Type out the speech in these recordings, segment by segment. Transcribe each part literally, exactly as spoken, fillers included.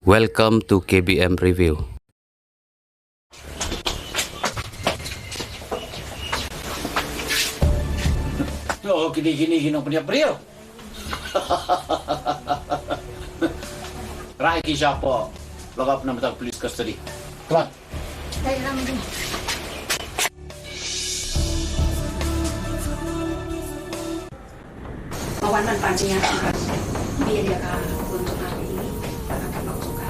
Welcome to K B M Review. To, kini, kini, kini, kini, kini, kini. Rai ki shapoh. Lock up na mata police custody. Come on. Ka wan ban pan jingïaid ka bill ïa ka bun jong ka ri, ka kyrteng jong ka.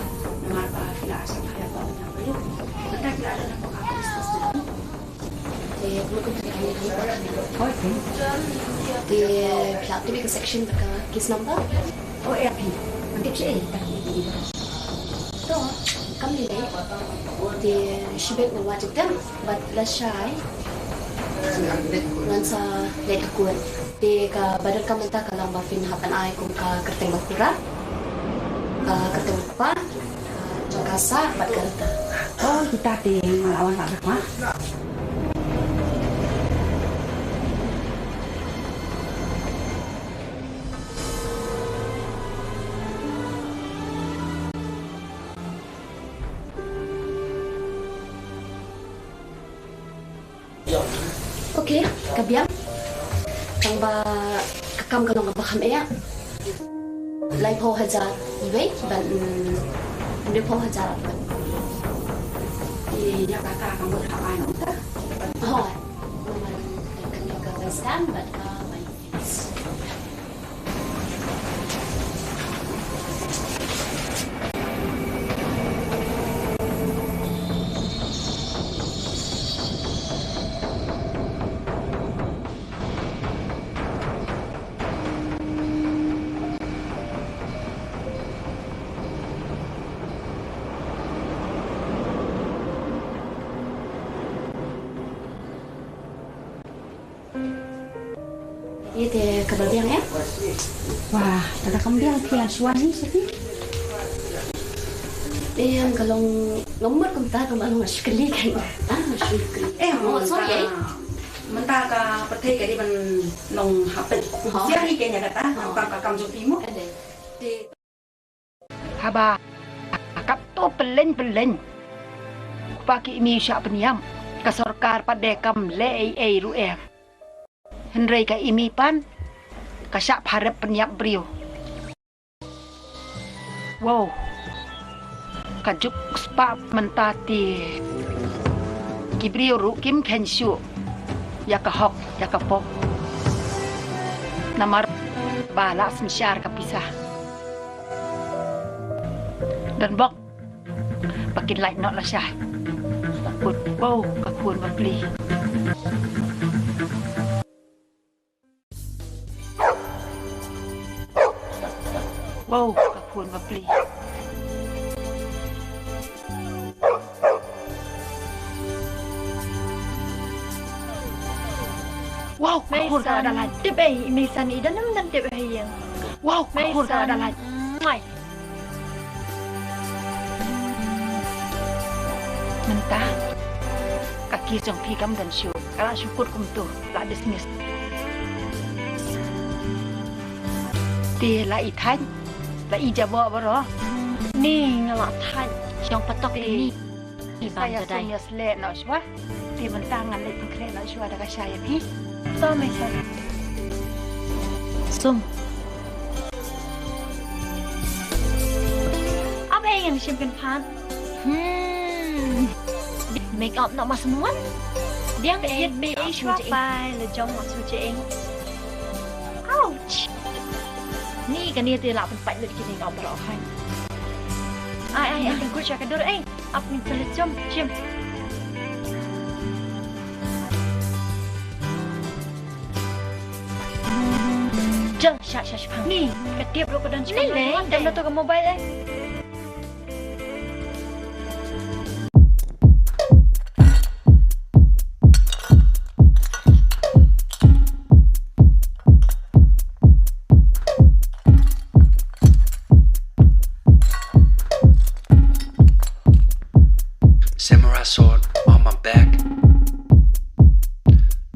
Namar ba ki la shah phah ïa ka bun jong ka. Mynta ki la don hapoh ka police custody. Te bun jong ka ri. Te phi la tip ïa ka section bad ka case number? Oh, eh, phi. Ngan tip shi eh. To, kam lei lei. Te shibit nga wad jingtip bad lashai ngan sa leit ha court. Te kaba donkam mynta ka long ba phin hap ban ai kum ka kyrteng bakhuid, ka kyrteng bakpa, ka jong ka sah bad ka rta. Oh, kita te nga la wan la dak ma. Okay, ka biang. Tang ba ka kam ka long kaba kham eh. Laiphew hajar iwei bad, mm, hynriewphew hajar bad. Ïa kata ka mut ha ai nangta. Hooid. Namar ka ïa ka bai stamp bad ka bai. Ïa te kaba biang ïa. Wah, lada kam biang phi ïa shuwa hi shuwa. Em, ka long, nga mut kumta, ka long shu kylli kan. Ah, shu kylli. Eh, oh, sorry, eh. Mynta ka pyrthei ka dei ban long hapdeng. Ha. Sia hi kane kata, ha, ka, ka kam jong phi mo. Ka dei. Te Haba katto pyllein pyllein, u kpa ki i mei u shah pynïap, ka sorkar pat de kam leh ei ei ruh em. Hynrei ka i mei pat ka shah pharep pynïap briew. Wow. Ka juk spah mynta te ki briew ruh kim kheiñ shuh ïa ka hok ïa ka pop. Namar ba la synshar ka pisa. Don bok ba kin lait noh lashai. Ut, wow, ka khun bapli. Wow, ka khun bapli. Wow, ka khun ka la da lait. Tip ei, i Meisan i da nam dang tip ei ïeng. Wow, ka khun ka la da lait. Mei San. Mwai. Mynta ka case jong phi kam don shuh, ka la shu kut kumto, la dismiss. Te la i thait, la i jaboh baroh. Ni nga la thait. Shong patok te ni. Sa ïa sum ïa sleh noh shuwa. Te mynta ngan leit pynkhreh noh shuwa da ka shai ïa phi. To Mei San. Sum. Ap ei ngan shim kynphad. Hmm. Make up noh ma sum wan. Biang ei me ei shu je ei. Pai le jong ma shu je ei. Ouch. Ni kane te la pynpait lut ki make up baroh hai. Ai ai ai, kut sha ka dur ei. Ap min sa leit jom, jom. Jom, sha, sha, sha, pang. Ni, ka tip ruh ka don sha ka mobile, eh. Samurai sword on my back.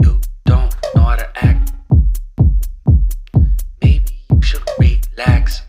You don't know how to act. Maybe you should relax.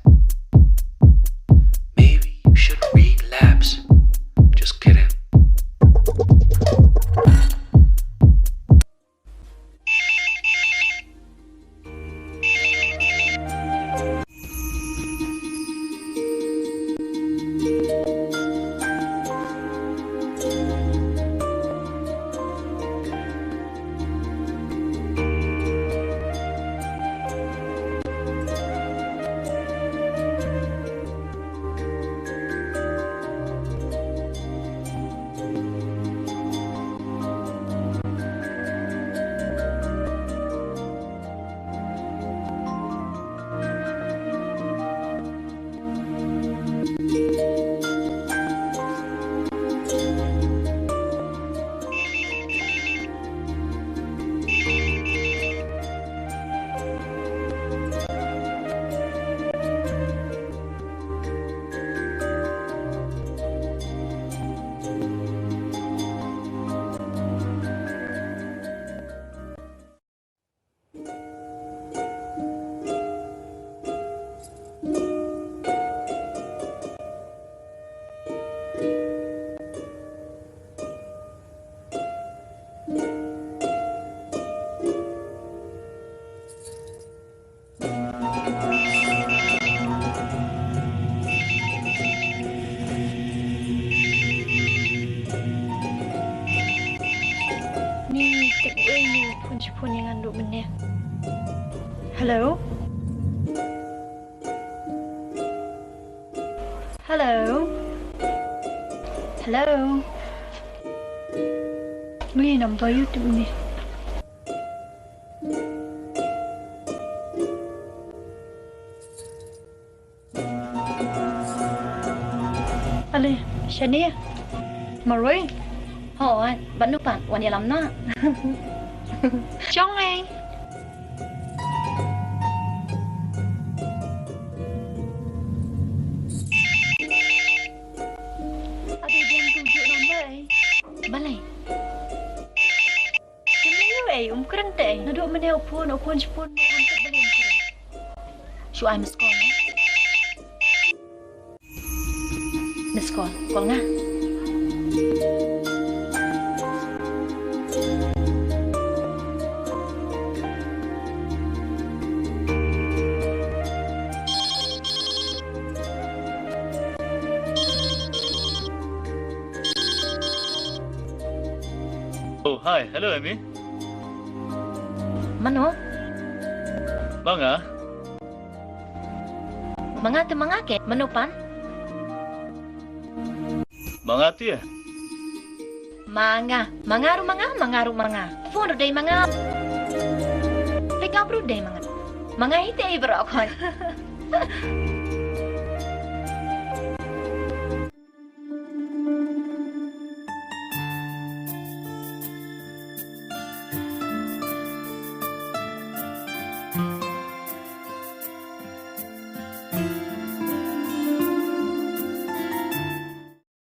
Phone ïa nga naduh mynne. Hello? Hello? Hello? Wi, number YouTube ni. Ale, shane. Marwei. Hooid, bad u pat, wan ïalam noh. Shong ei. Ade biang tu juk number ei. Balei? Kynmaw ei, um kren te ei. Naduh mynne u phone, u phone, u phone, u phone, balei um kren? Shu ai miss call, eh? Miss call, call nga. Oh, hi. Hello, Amy. Mano? Ma nga. Ma nga te ma nga ke, mano pat? Ma nga te. Ma nga, ma nga ruh ma nga, ma nga ruh ma nga. Phone ruh dei ma nga. Pick up ruh dei ma nga. Ma nga ite i baroh khoi.